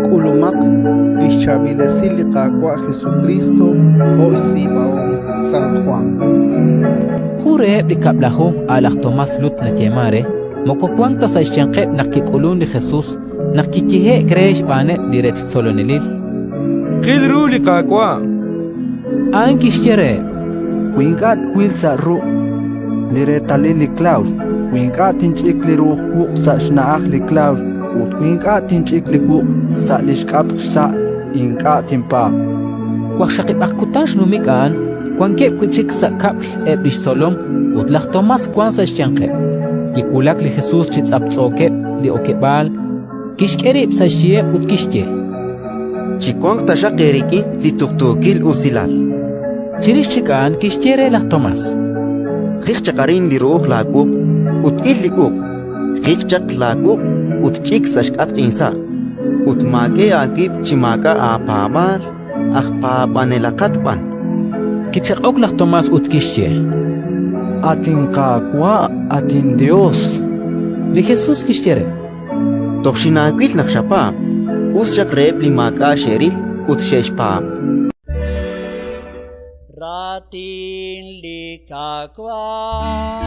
K'ulumaq li xchaab'il esil li Qaawa' Jesukriist jo' xtz'iib'ahom San Jwan. Jun reheb' li Kab'laju, a' laj Tomás Lut nayeemank re, moko wank ta sa' xyanqeb' naq kik'ulunk li Jesus, naq kiyehe'k re xb'aaneb' li rech tzolonelil: —Qil ru li Qaawa'. A'an kixye reheb': —Wi ink'a' twil sa' ruq' li reetalil li klawx, wi ink'a' tinch'ik li ru'uj wuq' sa' xna'aj li klawx ut wi ink'a' tinch'ik li wuq' sa' li xk'atq xsa', ink'a' tinpaab'. Waqxaqib'aq kutan xnumik a'an, wankeb' wi' chik sa' kab'l eb' li xtzolom ut laj Tomás wank sa' xyanqeb'. Kiwulak li Jesus chi tz'aptz'ookeb' li okeb'aal, kixk'e rib' sa' xyiheb' ut kixye: —Chiwanq taxaq eerik'in li tuqtuukil usilal. Chirix chik a'an kixye re laj Tomás: —Jiq chaq arin li ru'uj laawuq' ut il li wuq'. Jiq chaq laawuq' ut ch'ik sa' xk'atq insa'. Ut maak'e aawib' chi maak'a' aapaab'aal, aj paab'anelaqat b'an. Kichaq'ok laj Tomás ut kixye: —At inQaawa', at inYos! Li Jesus kixye re: —Toj xinaawil naq xapaab'. Us xaq reheb' li maak'a' xe'ril ut xe'xpaab'. Raatin li Qaawa'.